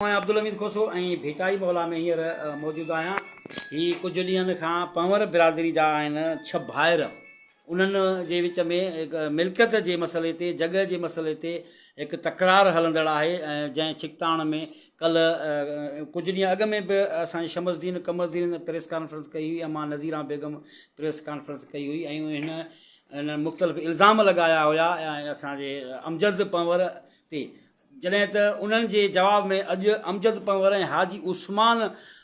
آئون عبدالحميد کوسو ۽ ڀٽائي مولا ۾ هينئر موجود آهيان. هي ڪجهه ڏينهن کان پنهور برادري جا آهن ڇهه ڀائر انهن جي وچ ۾ هڪ ملڪيت جي مسئلي تي جڳهه جي مسئلي تي هڪ تڪرار هلندڙ آهي جنهن ڇڪتاڻ ۾ ڪلهه ڪجهه ڏينهن اڳ ۾ به اسان جي شمس الدين قمر الدين پريس ڪانفرنس ڪئي هئي امان نذيران بيگم پريس ڪانفرنس ڪئي هئي ۽ هن هن مختلف الزام لڳايا هيا ۽ اسان جي امجد پنهور تي جڏهن ته انهن جي جواب ۾ اڄ امجد پنهور ۽ حاجي عثمان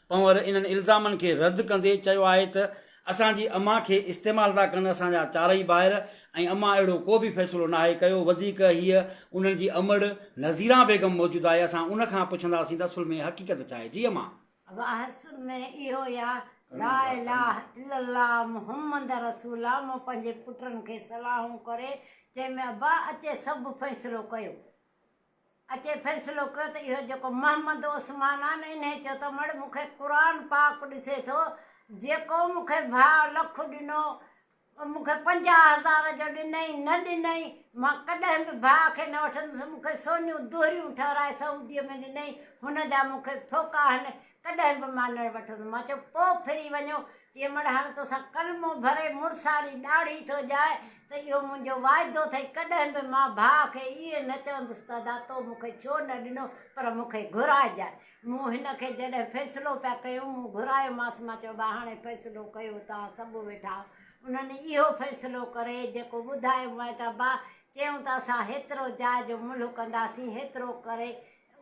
پنهور انهن الزامن کي رد ڪندي چيو آهي ته اسان جي امان کي استعمال ٿا ڪن اسان جا چارئي ڀائر ۽ امان اهڙو ڪو به فيصلو ناهي ڪيو وڌيڪ هيء انهن جي امڙ نذيران بيگم موجود آهي اسان ان کان پڇنداسين ته اصل ۾ حقيقت ڇا آهي جي امان. ابا اصل ۾ اهو ئي آ لا اله الا الله محمد رسول الله مون پنهنجي پٽن کي صلاحون ڪري چيم ابا اچي سڀ فيصلو ڪيو اچي فيصلو ڪيو ته اهو جيڪو محمد عثمان آ نه انهي چيو ته مڙ مون کي قرآن پاڪ ڏسي ٿو جيڪو مون کي ڀاء لک ڏنو مون کي 50,000 جو ڏنئي نه ڏنئي مان ڪڏهن به ڀاء کي نه وٺندس مون کي سونيون دهريون ٺهرائي سعوديء ۾ ڏنئي هن جا مون کي ڦوڪا آهن ڪڏهن به مان نه وٺندس مان چيو پوء ڦري وڃو چي مڙ هاڻ توسان ڪلمو ڀري مڙساڻي ڏاڙهي ٿو ڄائي ته اهو منهنجو واعدو اٿئي ڪڏهن به مان ڀاء کي ائين نه چوندس ته ادا تو مون کي ڇو نه ڏنو پر مون کي گهرائجانء. مون هن کي جڏهن فيصلو پيا ڪيون مون گهرايومانس مان چيو ڀاء هاڻي فيصلو ڪيو توهان سڀ ويٺا آهيو. انهن اهو فيصلو ڪري جيڪو ٻڌايومانء ته ابا چيائون ته اسان هيترو جاء جو ملهه ڪنداسين هيترو ڪري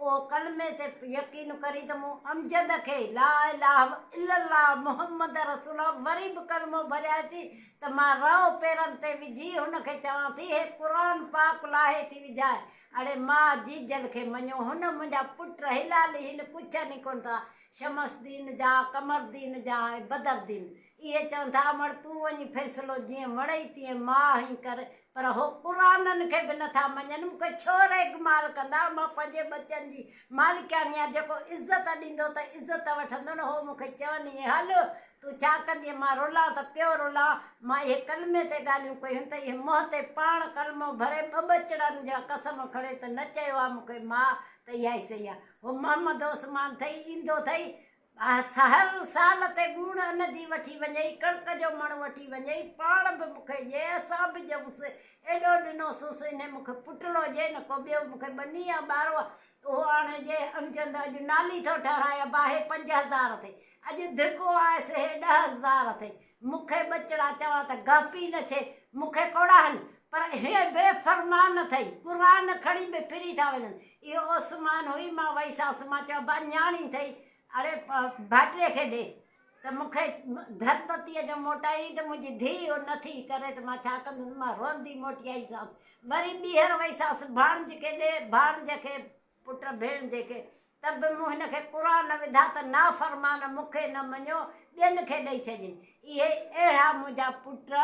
اهو ڪلمي تي يقين ڪرين ته مون امجد کي لا اله الا الله محمد رسول الله وري به ڪلمو ڀريائين ٿي ته مان رئو پيرن تي وجهي هن کي چوان ٿي هي قرآن پاڪ لاهي ٿي وجهانء اڙي ماء جيجل کي مڃو هن منهنجا پٽ هلالي هن ڪڇن ئي ڪونه ٿا شمس دين جا قمر دين جا ۽ بدر دين اهي چون ٿا امڙ تون وڃي فيصلو جيئن وڻئي تيئن ماء هين ڪر پر هو قرآنن کي به نٿا مڃن مون کي ڇو ريگمال ڪندا مان پنهنجي ٻچن جي مالڪياڻي آهيان جيڪو عزت ڏيندو ته عزت وٺندو نه هو مون کي چون ائين هل تون ڇا ڪندينء مان رلان ته پيو رلان مان اهي ڪلمي تي ڳالهيون ڪيون ته اهي منهن تي پاڻ ڪلمو ڀري ٻه ٻچڙن جا قسم کڻي ته نه چيو آ مون کي ماء ته اها ئي صحيح آ هو محمد عثمان ٿئي ايندو ٿئي هر سال تي ڳوڻ ان جي وٺي وڃئي، ڪڻڪ جو مڻ وٺي وڃئي، پاڻ به مون کي ڏي، اسان به ڏيونس، ايڏو ڏنوسونس، انهي مون کي پٽڙو ڏي نه ڪو ٻيو مون کي ٻني يا ٻارو آ، اهو آڻي ڏي، امجند اڄ نالي ٿو ٺهرائي، ابا هي 5000 اٿئي، اڄ ڌڪو آيس هي 10,000 اٿئي، مون کي ٻچڙا چوان ته گهپي نه ڇي، مون کي ڪوڙاهن، پر هي بي فرمان اٿئي، قرآن کڻي به ڦري ٿا وڃن، اهو عثمان هئي، مان وئيسانس، مان چيو ابا نياڻي اٿئي، اڙي ڀائٽيء کي ڏي ته مون کي ڌرتتيء جو موٽائي ته منهنجي ڌيء اهو نه ٿي ڪري ته مان ڇا ڪندس؟ مان روئندي موٽي آئيسانس. وري ٻيهر وئيسانس ڀاڻج کي ڏي، ڀاڻج کي پٽ ڀيڻ جي کي ته به مون هن کي قرآن وڌا ته نافرمان مون کي نه مڃيو ٻين کي ڏئي ڇڏين. اهي اهڙا منهنجا پٽ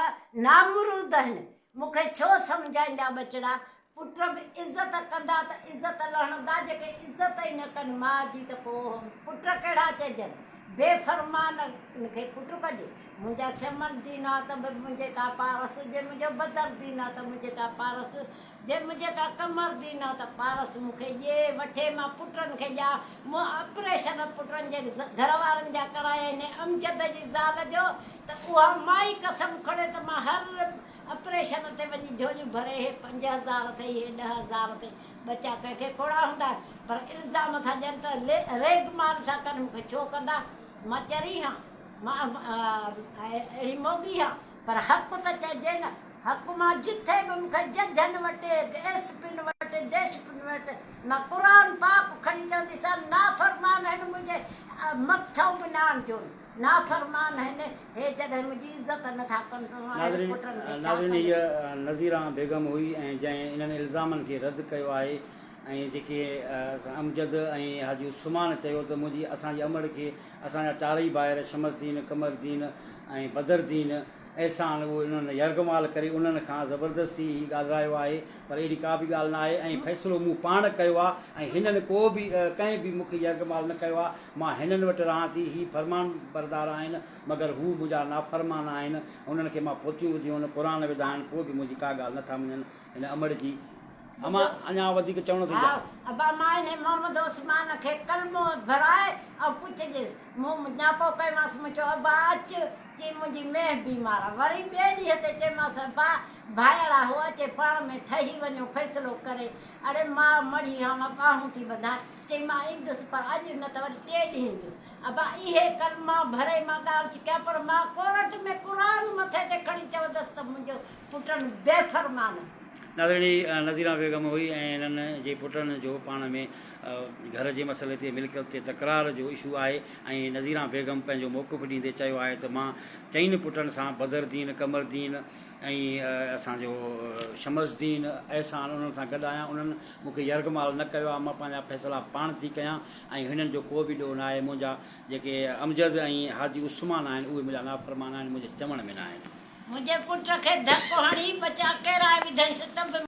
نامرود آهن. مون کي ڇو سمجهائيندا ٻچڙا؟ پٽ به عزت ڪندا ته عزت لهڻندا، جيڪي عزت ئي نه ڪن ماء جي ته پوء اهي پٽ ڪهڙا چئجن؟ بي فرمان کي پٽ ڪجي. منهنجا شمع الدين آ ته به منهنجي ڪا پارس، جي منهنجو بدر الدين آ ته منهنجي ڪا پارس، جي منهنجي ڪا قمر الدين آ ته پارس مون کي ڏي، وٺي مان پٽن کي ڏيان. مون آپريشن پٽن جي گهر وارن جا ڪرايا آهن امجد جي زال جو ته اها مائي قسم کڻي ته مان هر اپريشن تي وڃي جهوليون ڀري هي 5000 اٿئي هي 10,000 اٿئي ٻچا ڪنهن کي کوڙا هوندا آهن پر الزام ٿا ڏين ته ريگمال ٿا ڪن مون کي ڇو ڪندا مان چري هان مان اهڙي موڳي هان پر حق ته چئجي نه حق مان جٿي به مون کي ججن وٽ ايس پين وٽ ڊيش پين وٽ مان قرآن پاڪ کڻي چونديسان نافرمان هن منهنجي مٿئون به نه آڻجو. نافرمان آهن، هي جڏهن منهنجي عزت نه ٿا ڪن ته مان اهڙن پٽن کي ڇا ناظرين ڪندس. هيء نذيران بيگم هئي ۽ جنهن انهن الزامن کي رد ڪيو آهي ۽ جيڪي امجد ۽ حاجي عثمان چيو ته منهنجي اسان جي امڙ کي اسان جا چارئي ڀائر شمس دين، قمر دين ۽ بدر دين احسان اهو انهن يرغمال ڪري انهن کان زبردستي هي ڳالهرايو آهي پر اهڙي ڪا به ڳالهه نه آهي ۽ فيصلو مون پاڻ ڪيو آهي ۽ هنن ڪو به ڪنهن به مون کي يرغمال نه ڪيو آهي مان هنن وٽ رهان ٿي، هي فرمانبردار آهن، مگر هو منهنجا نافرمان آهن، هنن کي مان پوتيون وڌيون آهن، قرآن وڌا آهن، پوء به منهنجي ڪا ڳالهه نه ٿا مڃن. هن امڙ جي. امان اڃا وڌيڪ چوڻ ٿي ها چاهيان. ابا مان انهي محمد عثمان کي ڪلمو ڀرائي ۽ پڇجيس. مون نياپو ڪيومانس مون چيو ابا اچ چي منهنجي مينهن بيمار آ. وري ٻئي ڏينهن تي چيومانس ابا ڀائڙا هو اچي پاڻ ۾ ٺهي وڃو فيصلو ڪري. اڙي ماء مڙهي هان مان ٻانهون ٿي ٻڌان. چئي مان ايندس پر اڄ نه ته وري ٽئين ڏينهن ايندس. ابا اهي ڪلما ڀري مان ڳالهه ٿي ڪيان پر مان ڪورٽ ۾ قرآن مٿي تي کڻي چوندس ته منهنجو پٽن بي فرمان. ناظرين هي نظيران بيگم هئي ۽ هنن جي پٽن جو پاڻ ۾ گهر جي مسئلي تي ملڪيت تي تڪرار جو اشو آهي ۽ نظيران بيگم پنهنجو موقف ڏيندي چيو آهي ته مان چئن پٽن سان بدر دين، قمر دين ۽ اسان جو شمس دين، احسان انهن سان گڏ آهيان انهن مون کي يرغمال نه ڪيو آهي مان پنهنجا فيصلا پاڻ ٿي ڪيان ۽ هنن جو ڪو به ڏوهه نه آهي منهنجا جيڪي امجد ۽ حاجي عثمان آهن اهي منهنجا نافرمان آهن منهنجي چوڻ ۾ نه آهن. منهنجي پٽ کي ڌڪ هڻي ٻچا ڪيرائي وڌائينس ته به.